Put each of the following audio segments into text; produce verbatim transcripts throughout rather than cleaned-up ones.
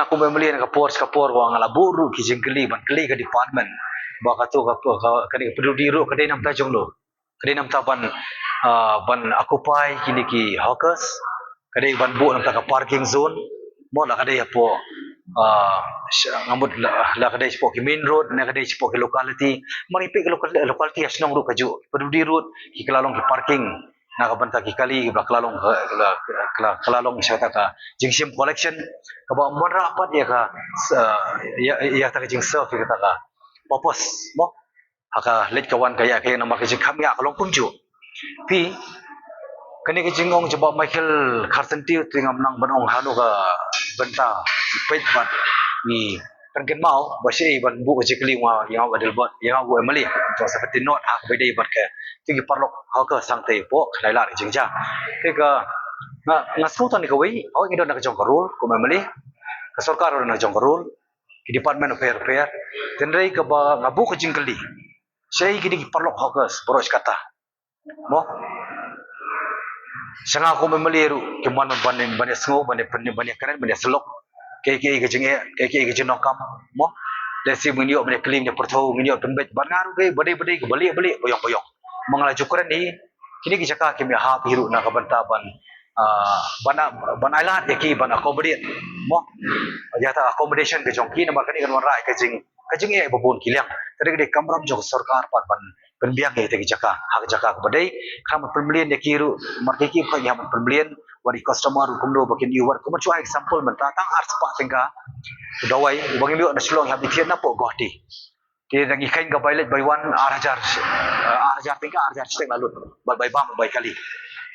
Nga kum M L A na ka por sha ka por, wa nga la buh ruh ki jingkylli, ban kylli ka department ba kato ka, ka, ka, ka P W D ruh ka dei namta jong no, ka dei namta ban, ah, ban occupy kine ki hawkers, ka dei ban buh namta ka parking zone, mo, la ka dei hapoh, ah, sh-, nga mut la, la ka dei shapoh ki main road, ne ka dei shapoh ki locality, mar ipei ki local-, locality ha shnong ruh kajuh, P W D ruh ki kylla long ki parking na ka bynta ki kali, ba kylla long ka, kylla, kylla, kylla long sha kata ka jingshim collection, kaba wanrah pat ïa ka, sa, ïa, ïa kata ka jingserve ïa kata ka purpose, mo. Ha ka leit ka wan ka ïa ka ïa namar ka jingkham ïa ka long kumjuh. Phi, kane ka jingong jong Bah Michael Kharsyntiew te ngam nang ban ong hano ka bynta, peit bad ngi pynkynmaw ba shaei ban buh ka jingkylli ïa nga, ïa nga u Adelbert, ïa nga u M L A, to sa pynti not ha kaba dei bad ka, te ki paralok hawker sangtei hapoh khyndai lad ka jingjia. Te ka, nga, nga sngewthuh ne kawei, hooid ngi don na ka jong ka rule kum M L A, ka sorkar don na ka jong ka rule, ki department bapher bapher. Hynrei kaba nga buh ka jingkylli, shaei kine ki paralok hawkers baroh shi katta, mo. Sha nga kum M L A ruh kim wan ban, ban ïasngew, ban, ban, ban ïakren, ban ïasyllok. Kaei kaei ka jingeh, kaei kaei ka jingdonkam, mo. Lehse ngin ïoh ban ïakylli, ban ïapyrthew, ngin ïoh pynbeit. Bad nga ruh kaei, ba dei ba dei, kaba lieh ba lieh, ba ïong ba ïong. Ma nga la ju kren hi, kine ki jaka kim ïahap hi ruh na ka bynta ban, ah, ban, ban ailad ïa ki, ban accommodate, mo. Ïa kata accommodation ka jong ki, namar kane kan wanrah ïa ka jing, ka jingeh ba bun ki liang. Te ka dei ka kamram jong ka sorkar pat ban pynbiang ïa kita ki jaka ha ka jaka kaba dei. Khnang ban pynmlien ïa ki ruh, namar ki ki ba ngi hap ban pynmlien, wat i customer ruh kumno ba kin ïoh, wat kumba shu ai example mynta, tang arspah tyngka u dawai uba ngim ïoh na Shillong, ngi hap ban thied napoh Guwahati. Te dang ngi kheiñ ka bai leit bai wan, ar hajar, eh, ar hajar tyngka, ar hajar shiteng la lut, bad bai bam bai kali.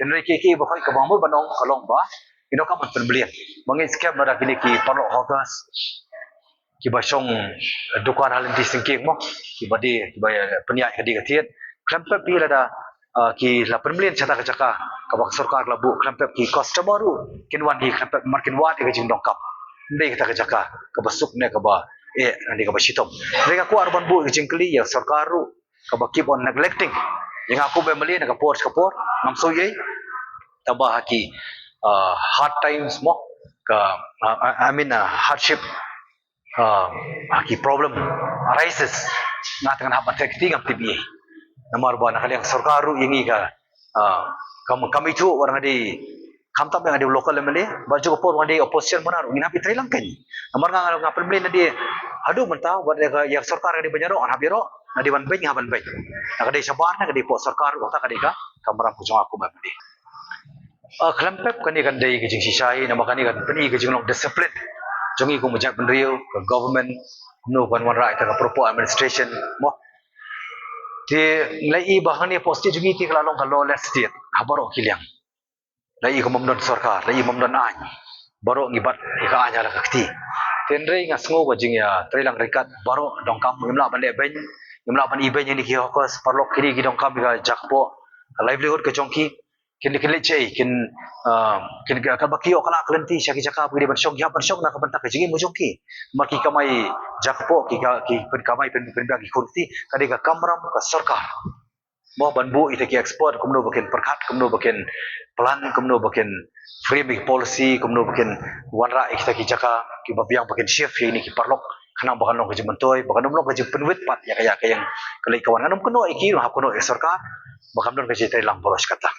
Hynrei ki ki ba khot kaba mut ban ong ka long ba, ïa kaba ban pynmlien. Ba ngeit skhem lada kine ki paralok hawkers kiba shong, eh, dukan ha lynti syngkien, mo, kiba die, kiba, eh, pynïaid ka die ka thied, khlem pep hi lada, ah, ki la pynmlien sha kata ka jaka kaba ka sorkar ka la buh, khlem pep ki customer ruh kin wan hi, khlem pep namar kin wad ïa ka jingdonkam. Ym dei kata ka jaka kaba suk ne kaba eh, ne kaba shitom. Hynrei nga kwah ruh ban buh ka jingkylli ïa ka sorkar ruh, kaba keep on neglecting. Ïa nga kum M L A na ka por sha ka por, ngam shu ïohi. Tangba ha ki, ah, hard times, mo, ka, ah, I mean, ah, hardship, ah, ha ki problem arises, nga te ngan hap ban theh kti, ngam tip ei. Namar ba na ka liang sorkar ruh ïa ngi ka, ah, kam, kam ithuh wat nga dei, khamtam nga dei local M L A, bad jong ka por nga dei opposition mynta ruh ngin hap ïatrei lang kein. Namar nga, nga pynmlien na dei haduh mynta, wat ïa ka, ïa ka sorkar ka dei ban ïaroh, ngan hap ïaroh, nga dei ban beiñ, nga hap ban beiñ. Na ka dei shabar, na ka dei hapoh sorkar ruh, kata ka dei ka kamram ka jong nga kum M L A. Ah, khlem pep kane kan dei ka jingshisha hi, namar kane kan pyni ka jinglong discipline jong ngi kum ka jaitbynriew, ka government, kumno kan wanrah ïa ka proper administration, mo. Te ngi la ïohi ba hangne hapoh state jong ngi te ka la long ka lawless state ha baroh ki liang. La ïohi ka bym don sorkar, la ïohi bym don aiñ. Baroh ngi bat ïa ka aiñ ha la ka kti. Te hynrei nga sngew ba jingïatreilang ryngkat baroh donkam, ngim lah ban leh beiñ, ngim lah ban ibeiñ ïa kine ki hawkers, paralok kine ki donkam ïa ka jaka kpoh, ka livelihood ka jong ki. Kin, kin leit shaei, kin, ah, kin ka, kaba ki ïoh ka la ka lynti sha ki jaka ba ki dei ban shong, ki hap ban shong na ka bynta ka jingim ka jong ki. Namar ki kamai jaka kpoh, ki ka, ki pynkamai, pyn, pynbiang ki khun kti, ka dei ka kamram ka sorkar. Mo, ban buh ïa kita ki expert kumno ba kin pyrkhat, kumno ba kin plan, kumno ba kin frame ïa ki policy, kumno ba kin wanrah ïa kita ki jaka kiba biang ba kin shift ïa kine ki paralok, khnang ba kan long ka jingmyntoi, ba kan ym long ka jingpynwit pat ïa ka, ïa ka ïeng ka leit ka wan. Ngan ym kynnoh ïa ki, ngan hap kynnoh ïa ka sorkar ba kan don ka jingïatreilang baroh shi katta.